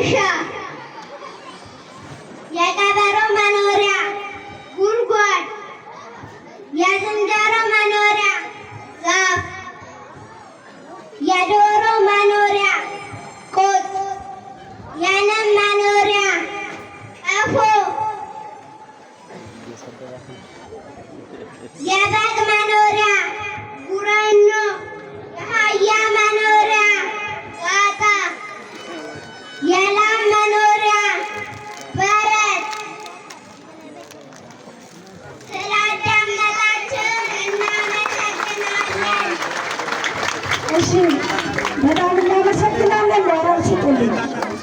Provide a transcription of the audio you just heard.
ዋሻ፣ የቀበሮ መኖሪያ ጉድጓድ፣ የዝንጀሮ መኖሪያ ዛፍ፣ የዶሮ መኖሪያ ቆጥ፣ የንብ መኖሪያ ቀፎ፣ የበግ መኖሪያ ጉረኖ፣ የአህያ መኖሪያ ጋጣ፣ የላም መኖሪያ በረት። ስላዳመጣችሁን እናመሰግናለን። እሺ፣ በጣም እናመሰግናለን። ሞራል ስጡልኝ።